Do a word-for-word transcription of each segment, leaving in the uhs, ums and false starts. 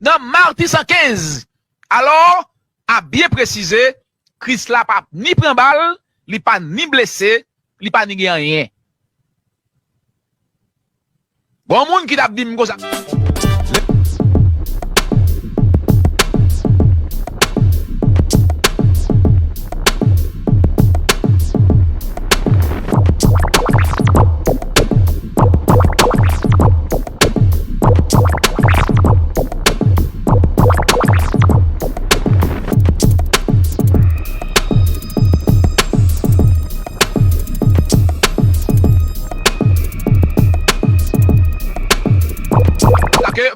nan Matisan kenz. Alò, a byen presize, Krisla pa ni pran bal, li pa ni blese, li pa ni gen anyen. Gon moun ki t ap di m konsa.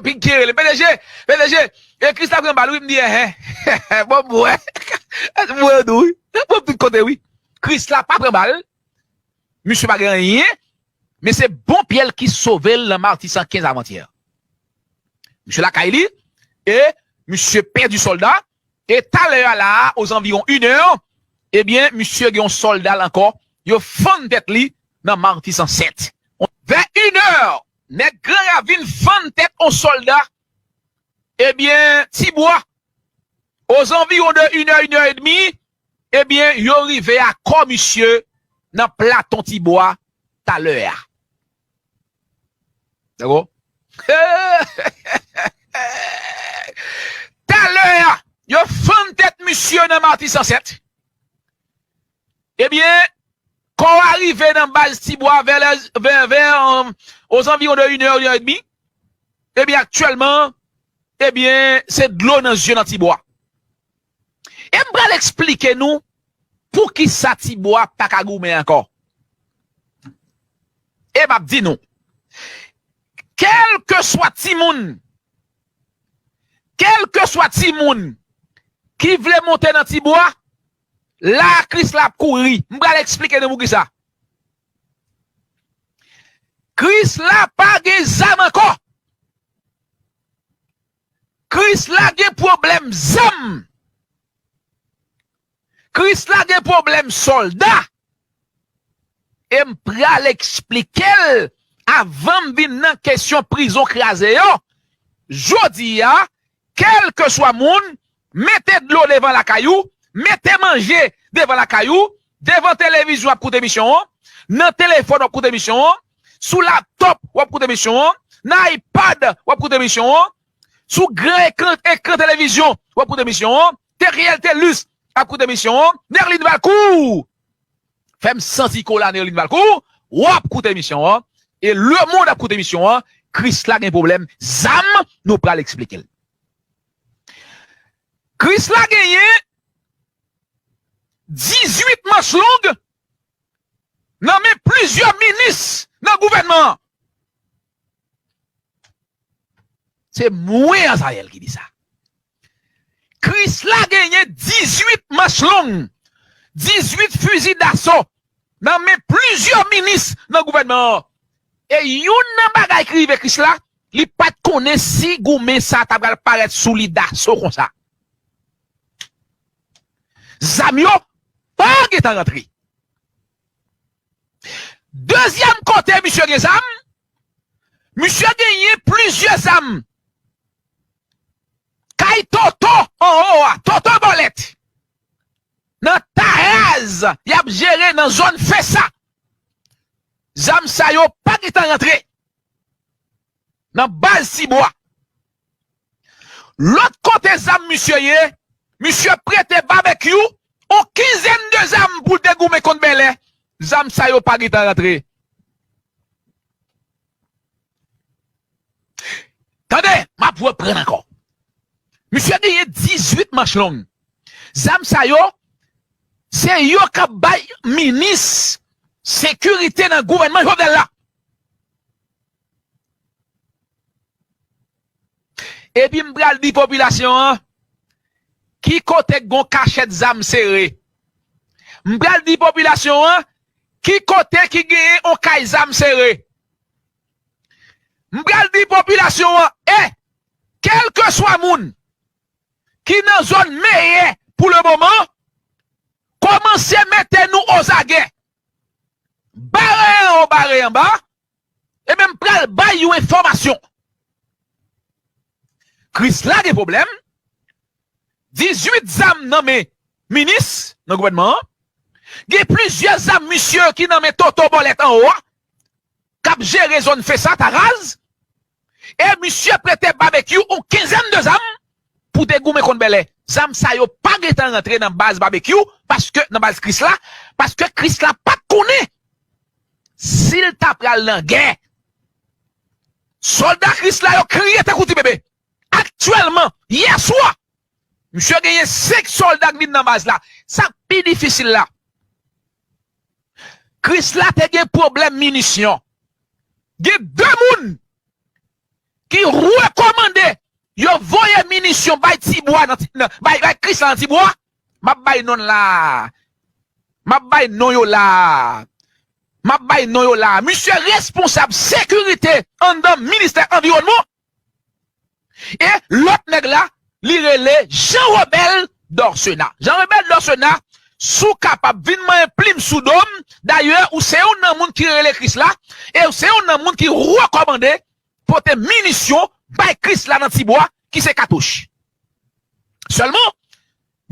Pi kere li, P D G, P D G, e Krisla pran bal, wi, m di, enhen. Bon, m wè. M wè nou, wi. Bon, tout kote, wi. Krisla pa pran bal. Misye pa gen anyen. Men se bon pye l ki sove l nan Matisan kenz avantyè. Misye lakay li, e misye pèdi sòlda, e talè a la a, ozanviwon inè, ebyen, misye gen yon sòlda l ankò, yo fann tèt li nan Matisan sèt. Vè inè, nèg Gran Ravin fann tèt yon sòlda, ebyen, Tibwa, ozanviwon de inè, inè edmi, ebyen, yo rive a kò misye nan Platon Tibwa talè a. Dakò? Talè a, yo fann tèt misye nan Matisan sèt. Ebyen, kò a rive nan baz Tibwa vè, vè, vè, euh, ozanviwon de inè, inè edmi. Ebyen, aktyèlman, ebyen, se dlo nan zye nan Tibwa. E m pral eksplike nou poukisa Tibwa pa ka goumen ankò. E m ap di nou, kèlkeswa timoun, kèlkeswa timoun ki vle monte nan Tibwa, la Krisla ap kouri. M pral eksplike nou poukisa. Krisla pa gen zam ankò. Krisla gen pwoblèm zam. Krisla gen pwoblèm sòlda. E m pral eksplike l avan m vin nan kesyon prizon kraze yo. Jodi a, kèlkeswa moun, mete dlo devan lakay ou, mete manje devan lakay ou, devan televizyon w ap koute emisyon an, nan telefòn w ap koute emisyon an, sou laptòp w ap koute emisyon an, nan iPad w ap koute emisyon an, sou gran ekran, ekran televizyon w ap koute emisyon an, Teriel Telus ap koute emisyon an, Nerline Valcourt. Fè m santi kola Nerline Valcourt, w ap koute emisyon an, e lemonn ap koute emisyon an, Krisla gen pwoblèm zam, nou pral eksplike l. Krisla genyen dizuit manch long nan men plizyè minis nan gouvènman an. Se mwen, Azayèl, ki di sa. Krisla genyen dizuit manch long, dizuit fizi daso nan men plizyè minis nan gouvènman an. E youn nan bagay ki rive Krisla, li pa t konnen si goumen sa ta pral parèt sou li daso konsa. Zam yo pa gentan rantre. Dezyèm kote misye gen zam, misye genyen plizyè zam. Kay Toto anwo a, Toto Bòlèt. Nan Taraz, y ap jere nan zòn Fesa. Zam sa yo pa gentan rantre nan baz Tibwa. Lòt kote zam misye ye, misye prete Babekyou on kizèn de zam pou l te goumen kont Bèlè. Zam sa yo pa gentan rantre. Tande, m ap reprann ankò. Misye genyen dizuit manch long. Zam sa yo, se yo k ap bay minis sekirite nan gouvènman Jovenel la. Epi m pral di popilasyon an ki kote k gon kachèt zam sere. M pral di popilasyon an ki kote ki genyen on kay zam sere. M pral di popilasyon an, e, kèlkeswa moun ki nan zòn Meyè pou lemoman, kòmanse mete nou ozagè. Bare anwo, bare anba, ebyen, m pral bay yon enfòmasyon. Krisla gen pwoblèm, dizuit zam nan men minis nan gouvènman an, gen plizyè zam misye ki nan men Toto Bòlèt anwo a, k ap jere zòn Fesa, Taraz, e misye prete Babekyou yon kenzèn de zam pou te goumen kont Bèlè. Zam sa yo pa gentan rantre nan baz Babekyou, paske, nan baz Krisla, paske Krisla pa t konnen si l ta pral nan gè. Sòlda Krisla yo kriye tankou ti bebe. Aktyèlman, yè swa, misye genyen senk sòlda k vin nan baz la. Sa k pi difisil la, Krisla te gen pwoblèm minisyon. Gen de moun ki rekòmande yo voye minisyon bay Tibwa nan, nan, bay, bay Krisla nan Tibwa. M ap bay non la. M ap bay non yo la. M ap bay non yo la. Misye responsab sekirite anndan ministè anviwònman. E lòt nèg la, li rele Jean Robert Dorcena. Jean Robert Dorcena, si w kapab, vin manyen plim sou do m. Dayè, ou se youn nan moun ki rele Krisla, e ou se youn nan moun ki rekòmande pote minisyon bay Krisla nan Tibwa, ki se katouch. Sèlman,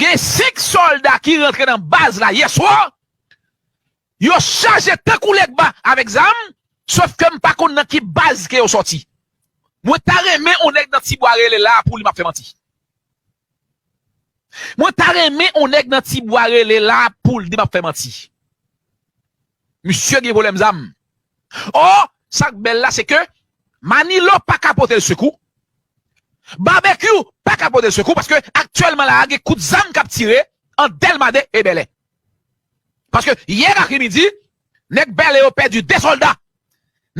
gen senk sòlda ki rantre nan baz la yè swa, yo chaje tankou Legba avèk zam, sòf ke m pa konn nan ki baz ke yo sòti. Mwen ta renmen yon nèg nan Tibwa rele la pou li m ap fè manti. Mwen ta renmen yon nèg nan Tibwa rele la pou l di m ap fè manti. Misye gen pwoblèm zam. Ò, sa k bèl la, se ke Manilo pa ka pote l sekou. Babekyou pa ka pote l sekou, paske aktyèlman la a, gen kout zam k ap tire ant Dèlma de e Bèlè. Paske yè apremidi, nèg Bèlè yo pèdi de sòlda.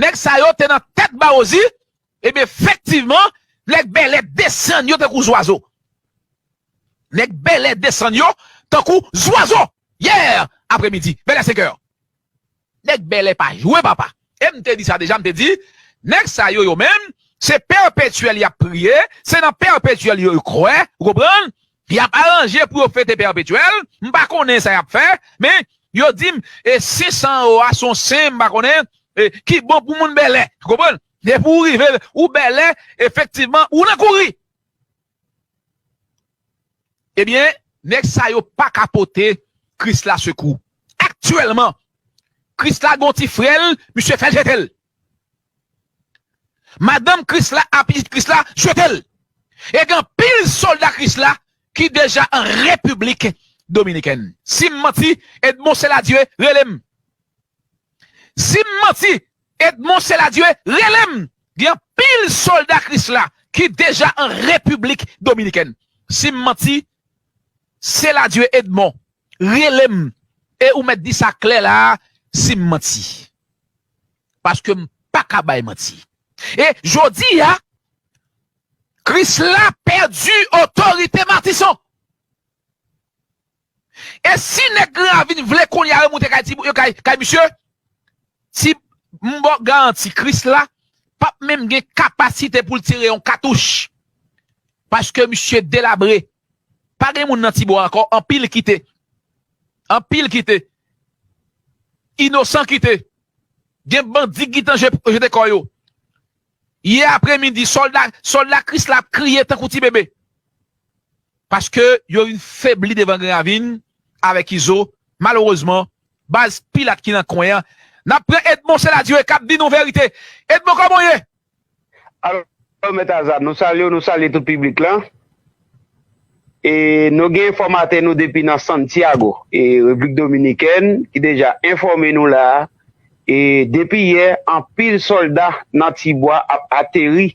Nèg sa yo te nan tèt Bawozi, ebyen, efektivman, nèg Bèlè desann yo tankou zwazo. Nèg Bèlè desann yo tankou zwazo. Yè apremidi, Bèlè senkè. Nèg Bèlè pa jwe, papa. E m te di sa deja, m te di, nèg sa yo, yo menm, se pèpetyèl y ap priye, se nan pèpetyèl yo, yo kwè, ou konprann? Y ap aranje pou yo fete pèpetyèl. M pa konnen sa y ap fè, men yo di m, e, senk san ewo a se yon sen, m pa konnen, e, ki bon pou moun Bèlè, ou konprann? Depi w rive, ou Bèlè, efektivman, ou nan kouri. Ebyen, nèg sa yo pa ka pote Krisla sekou. Aktyèlman, Krisla gen yon ti frè l, misye fè l jete l. Madanm Krisla a pitit Krisla jete l. E gen anpil sòlda Krisla ki deja an Repiblik Dominikèn. Si m manti, Edmond Seladye, rele m. Si m manti, Edmond Seladye, rele m. Gen anpil sòlda Krisla ki deja an Repiblik Dominikèn. Si m manti, Seladye Edmond, rele m. E ou mèt di sa klè la a, si m manti. Paske m pa ka bay manti. E jodi a, Krisla pèdi otorite Matisan. E si nèg Gran Ravin vle kounye a remoute kay ti, kay, kay misye, ti, m ba w garanti, Krisla p ap menm gen kapasite pou l tire yon katouch. Paske misye delabre. Pa gen moun nan Tibwa ankò, anpil kite. Anpil kite. Inosan kite. Gen bandi ki gentan je-, jete kò yo. Yè apremidi, sòlda, sòlda Krisla ap kriye tankou ti bebe. Paske yo vin febli devan Gran Ravin avèk Izo. Malerezman, baz Pilat ki nan kwen an. N ap pran Edmond Seladye k ap di nou verite. Edmond, kòman w ye? Alò, Mèt Azam, nou salye w, nou salye tout piblik lan. E nou gen enfòmatè nou depi nan Santiago, e Repiblik Dominikèn, ki deja enfòme nou la a. E depi yè, anpil sòlda nan Tibwa ap ateri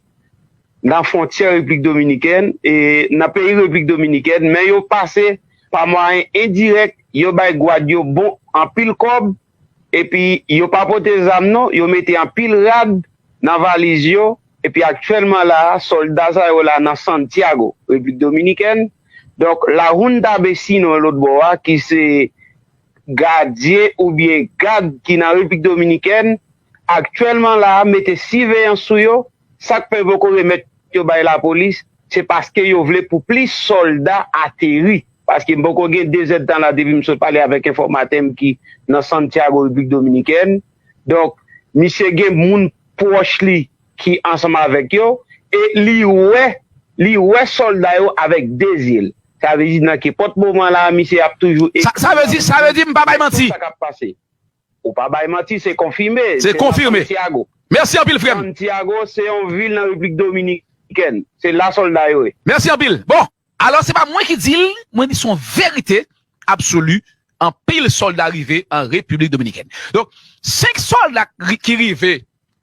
nan fwontyè Repiblik Dominikèn, e nan peyi Repiblik Dominikèn, men yo pase pa mwayen endirèk, yo bay gwad yo bon anpil kòb, epi yo pa pote zam non, yo mete anpil rad nan valiz yo, epi aktyèlman la a, sòlda sa yo la nan Santiago, Repiblik Dominikèn. Donk, La Junta Vecino lòt bò a, ki se gadyen oubyen gad ki nan Repiblik Dominikèn, aktyèlman la a, mete siveyans sou yo. Sa k fè yo poko remèt yo bay lapolis, se paske yo vle pou plis sòlda ateri. Paske m poko gen de zèdtan la depi m sot pale avèk enfòmatè m ki nan Santiago, Repiblik Dominikèn. Donk, misye gen moun pwòch li ki ansanm avèk yo, e li wè Li wè sòlda yo avèk de zye l. Sa vle di nan kenpòt moman la, misye ap toujou... Sa, sa vle di, sa vle di m pa bay manti. Sa k ap pase. Ou pa bay manti, se konfime. Se konfime. Santiago. Mèsi anpil, frè m. Santiago se yon vil nan Repiblik Dominikèn. Se la sòlda yo ye. Mèsi anpil. Bon, alò, se pa mwen ki di l, mwen di se yon verite absoli. Anpil sòlda rive an Repiblik Dominikèn. Donk, senk sòlda ri- ki rive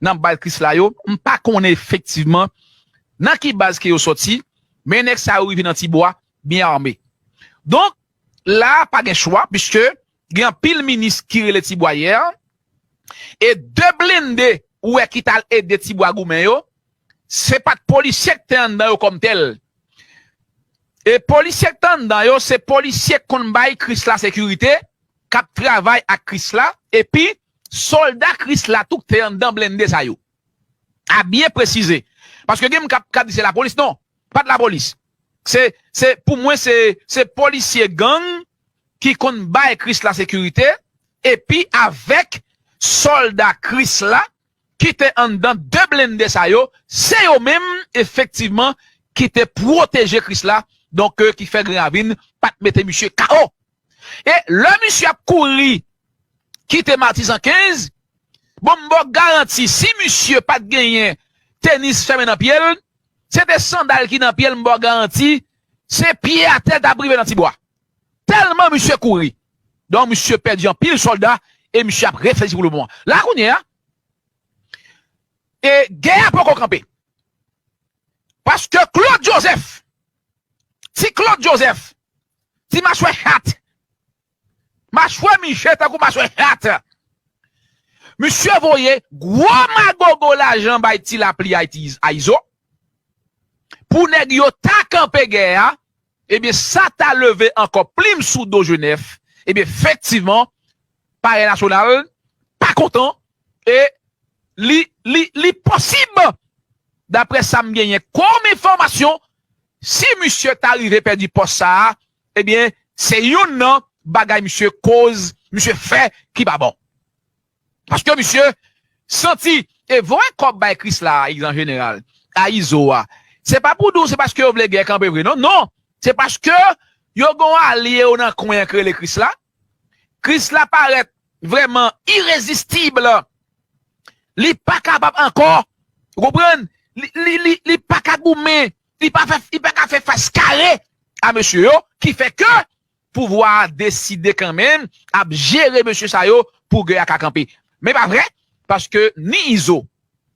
nan baz Krisla yo, m pa konnen efektivman nan ki baz ke yo sòti, men nèg sa yo rive nan Tibwa byen ame. Donk, la, pa gen chwa, piske gen anpil minis ki rele Tibwa yè, e de blende ou wè ki t al ede Tibwa goumen yo, se pa t polisye k te anndan yo kòm tèl. E polisye k te anndan yo, se polisye k konn bay Krisla sekirite, k ap travay ak Krisla, epi sòlda Krisla tou k te anndan blende sa yo. A byen presize. Paske gen moun k ap, k ap di se lapolis. Non, pa t lapolis. Se, se, pou mwen, se, se polisye gang ki konn bay Krisla sekirite, epi avèk sòlda Krisla ki te anndan de blende sa yo, se yo menm, efektivman, ki te pwoteje Krisla, donk, euh, ki fè Gran Ravin pa t mete misye K O. E lè misye ap kouri kite Matisan kenz, bon, m ba w garanti, si misye pa t genyen tenis fèmen nan pye l, se te sandal ki nan pye l, m ba w garanti, se pye atè l t ap rive nan Tibwa. Tèlman misye kouri. Donk, misye pèdi anpil sòlda e misye ap reflechi pou le moman. La, kounye a, e gè a poko kanpe. Paske Claude Joseph, ti Claude Joseph, ti machwè chat, machwè miche tankou machwè chat, misye voye gwo magogo lajan bay Ti Lapli a Ti, a Izo, pou nèg yo ta kanpe gè a, ebyen, sa ta leve ankò plim sou do Jenèf. Ebyen, efektivman, Palè Nasyonal pa kontan e li, li, li posib, daprè sa m genyen kòm enfòmasyon, si misye ta rive pèdi pòs sa a, ebyen, se youn nan bagay misye koz, misye fè ki pa bon. Paske misye santi, e voye kòb bay Krisla a, an jeneral, a Izo a. Se pa pou di w se paske yo vle gè kanpe vre, non, non. Se paske yo gen yon alye yo nan kwen an k rele Krisla. Krisla parèt vrèman irezistib. Li pa kapab ankò. Ou konprann? Li, li, li, li pa ka goumen. Li pa fè, li pa ka fè fas kare a mesye yo, ki fè ke pouvwa a deside kanmenm ap jere mesye sa yo pou gè a ka kanpe. Men pa vre, paske ni Izo,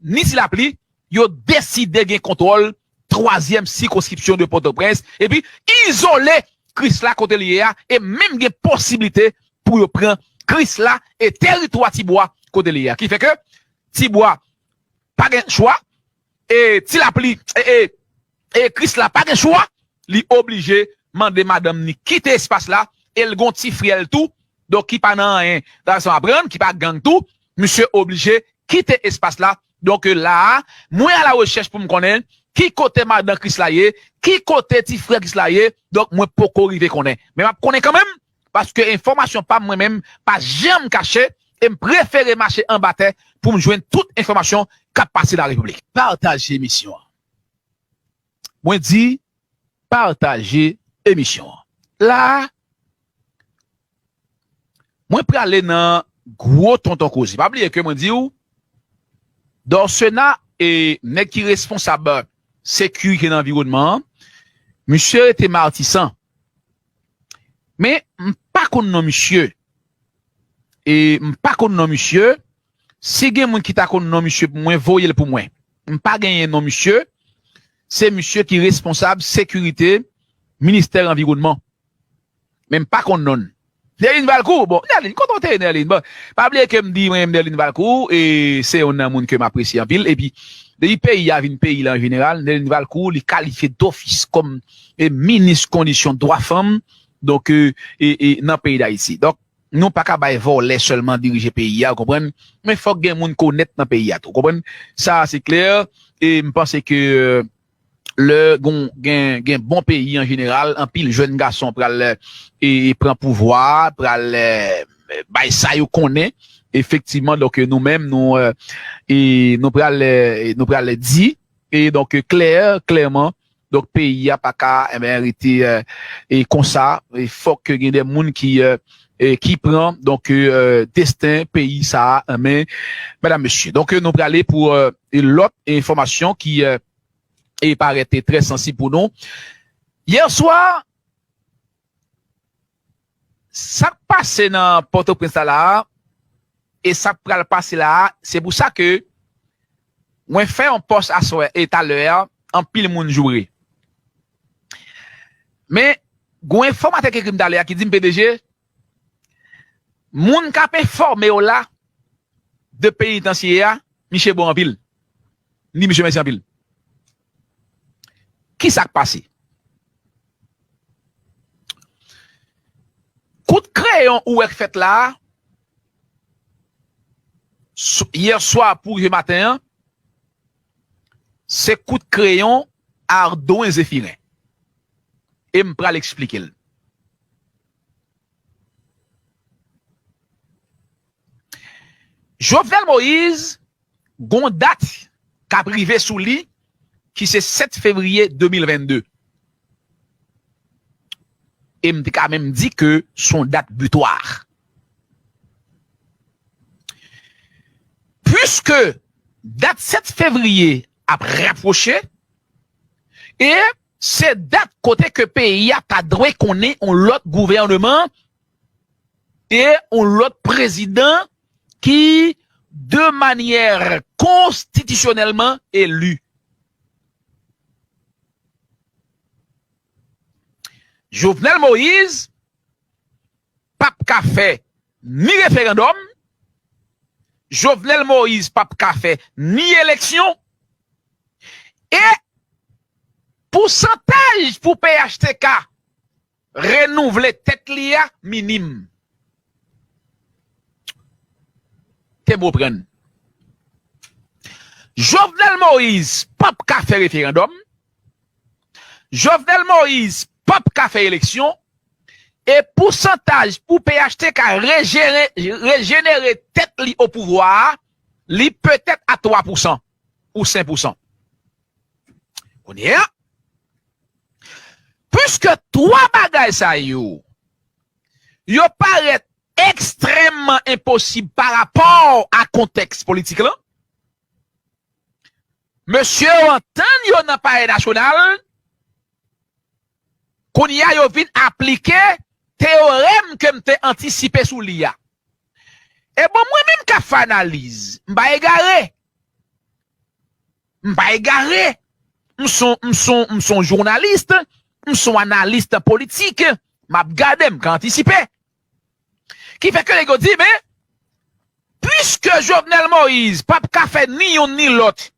ni Ti Lapli, yo deside gen kontwòl twazyèm sikonskripsyon de Pòtoprens, epi izole Krisla kote li ye a, e menm gen posiblite pou yo pran Krisla e teritwa Tibwa kote li ye a. Ki fè ke Tibwa pa gen chwa, e Ti Lapli, e, e, e Krisla pa gen chwa, li oblije mande madanm ni kite espas la, e l gon ti frè l tou, donk ki pa nan anyen, gason aprann, ki pa gang tou, misye oblije kite espas la. Donk, e, la a, mwen a la rechèch pou m konnen ki kote madan Krisla ye, ki kote ti frè Krisla ye, donk mwen poko rive konnen. Men m ap konnen kanmenm, paske enfòmasyon pa m mwen menm pa janm kache, e m prefere mache anba tè pou m jwenn tout enfòmasyon k ap pase Larepiblik. Pataje emisyon an. Mwen di, pataje emisyon an. La a, mwen prale nan gwo tonton koze. Pa bliye ke mwen di w, Dorcena e nèg ki responsab sekirite nan anviwònman an, misye rete Matisan. Men, m pa konn non misye. E m pa konn non misye. Si gen moun ki ta konn non misye pou mwen, voye l pou mwen. M pa genyen non misye. Se misye ki responsab sekirite ministè anviwònman. Men m pa konn non l. Nerline Valcourt, bon, Nerline, kote w te ye, Nerline? Bon, pa bliye ke m di mwen menm Nerline Valcourt, e se youn nan moun ke m apresye anpil. Epi, depi peyi a vin peyi la an jeneral, Nerline Valcourt, li kalifye dofis kòm, e, minis kondisyon dwa fanm, donk, e, e, e, nan peyi Dayiti. Donk, nou pa ka bay vòlè sèlman dirije peyi a, ou konprann? Men fòk gen moun k onèt nan peyi a tou, ou konprann? Sa a se klè, e m panse ke, e, lè gon, gen, gen bon peyi an jeneral, anpil jèn gason pral, e, e pran pouvwa a, pral, e, bay sa yo konnen. Efektivman, donk, nou menm, nou, e, e nou pral, e, nou pral di, e donk, klè, klèman, Donk, peyi a pa ka, enben, rete, eh, e konsa. E fòk gen de moun ki, eh, e ki pran, donk, eh, desten peyi sa a an men, medam, mesye. Donk, eh, nou prale pou, eh, lòt enfòmasyon ki, eh, e parèt trè sansib pou nou. Yè swa, sa k pase nan Pòtoprens la la a, e sa k pral pase la a, se pou sa ke mwen fè yon pòs aswè e talè a, anpil moun joure. Men, gon enfòmatè ki ekri m talè a ki di m, "P D G, moun k ap enfòme w la de penitansye a, misye bon anpil." M di misye mèsi anpil. Ki sa k pase? Kout kreyon ou wè k fèt la a, s-, yè swa pou rive maten an, se kout kreyon Ardouin Zéphirin. E m pral eksplike l. Jovenel Moïse, gon dat k ap rive sou li, ki se sèt fevriye de mil vennde. E m te ka menm di ke s on dat bitwa. Piske dat sèt fevriye ap rapwoche, e se dat kote ke peyi a ta dwe konnen yon lòt gouvèneman e yon lòt prezidan ki, de manyè konstitisyonèlman eli. Jovenel Moïse p ap ka fè ni referandòm, Jovenel Moïse p ap ka fè ni eleksyon, e pousantaj pou P H T K renouvle tèt li a minim. Te m reprann. Jovenel Moïse p ap ka fè referandòm. Jovenel Moïse p ap ka fè eleksyon. E pousantaj pou P H T K rejere-, rejenere tèt li o pouvwa a, li petèt a twa pousan ou senk pousan. Kounye a, piske twa bagay sa yo, yo parèt ekstrèmman enposib pa rapò a kontèks politik lan, mesye yo antann yo nan Palè Nasyonal, kounye a yo vin aplike teyorèm ke m te antisipe sou li a. E bon, mwen menm k ap fè analiz, m pa egare. M pa egare. M s on, m s on, m s on jounalis, m s on analis politik. M ap gade, m ka antisipe. Ki fè ke nèg yo di, men, piske Jovenel Moïse p ap ka fè ni youn ni lòt,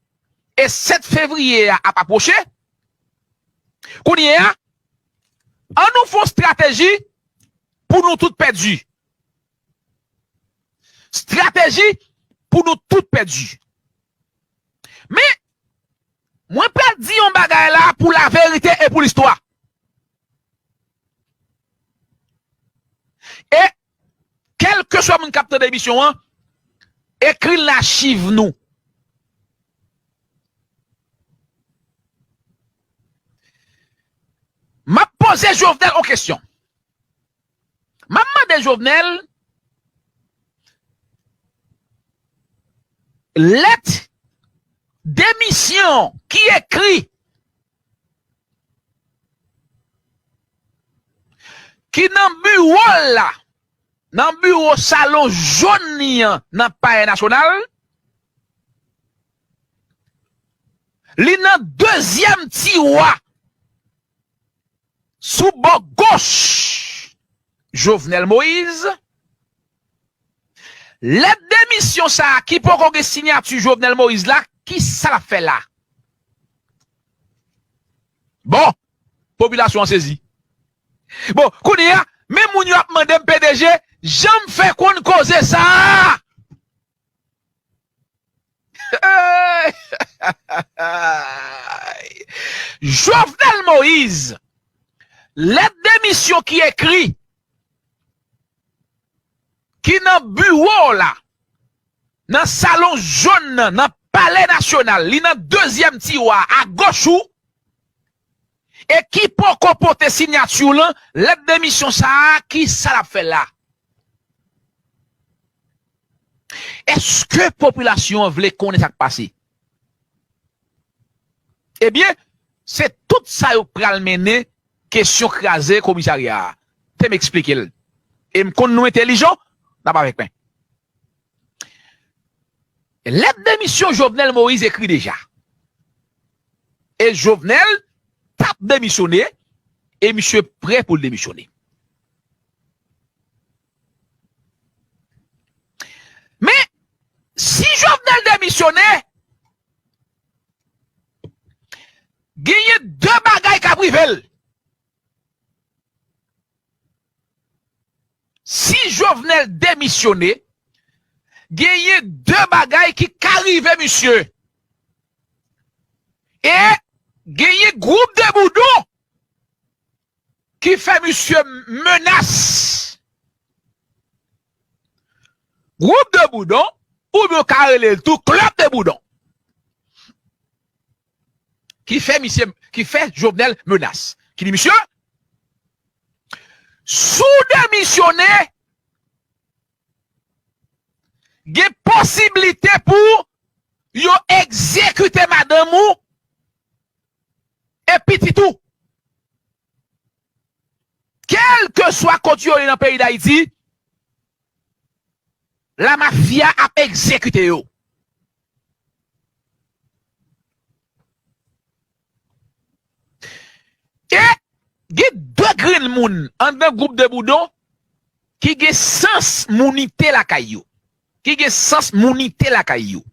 e sèt fevriye a ap apwoche, kounye a, an nou fè yon estrateji pou nou tout pèdi. Estrateji pou nou tout pèdi. Men, mwen pral di yon bagay la pou laverite e pou listwa. E, kèlkeswa moun k ap tande emisyon an, ekri l nan achiv nou. M ap poze Jovenel yon kesyon. M ap mande Jovenel, lèt demisyon ki ekri, ki nan biwo l la, nan biwo salon jòn li an nan Palè Nasyonal, li nan dezyèm tiwa sou bò goch Jovenel Moïse. Lèt demisyon sa a ki poko gen siyati Jovenel Moïse la, ki sa l ap fè la? Bon, popilasyon an sezi. Bon, kounye a, men moun yo ap mande m, P D G, jan m fè konn koze sa a? Jovenel Moïse, lèt demisyon ki ekri, ki nan biwo w la, nan salon jòn nan, nan Palè Nasyonal, li nan dezyèm tiwa a goch ou, e ki poko pote siyati l, lèt demisyon sa a, ki sa l ap fè la? Èske popilasyon an vle konnen sa k pase? Ebyen, se tout sa yo pral mennen kesyon kraze komisarya a. Te m eksplike l. E m konn nou entèlijan, n ap avèk mwen. Lèt demisyon Jovenel Moïse ekri deja. E Jovenel t ap demisyone, e misye prè pou l demisyone. Men, si Jovenel demisyone, genyen de bagay k ap rive l. Si Jovenel demisyone, genyen de bagay ki ka rive misye. E genyen gwoup de boudon ki fè misye menas. Gwoup de boudon, oubyen w ka rele l tou klèb de boudon. Ki fè misye, ki fè Jovenel menas. Ki di misye, si w demisyone, gen posiblite pou yo egzekite madanm ou e pitit ou. Kèlkeswa kote yo ye nan peyi Dayiti, lamafya ap egzekite yo. E gen de grenn moun anndan gwoup de boudon ki gen sans mounite lakay yo. Ki gen sans mounite lakay yo.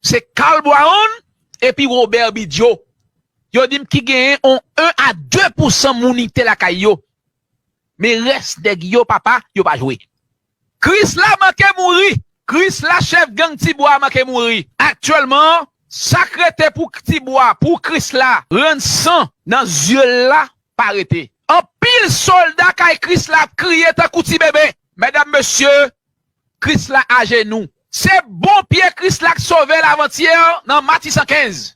Se Carl Brown epi Robert Bidjo. Yo di m ki genyen on en a de pousan mounite lakay yo. Men rès nèg yo, papa, yo pa jwe. Krisla manke mouri. Krisla, chèf gang Tibwa, manke mouri. Aktyèlman, sa k rete pou Tibwa, pou Krisla rann san nan zye l la, pa rete. Anpil sòlda kay Krisla ap kriye tankou ti bebe. Medam, mesye, Krisla ajenou. Se bon pye Krisla k sove l avantyè nan Matisan kenz.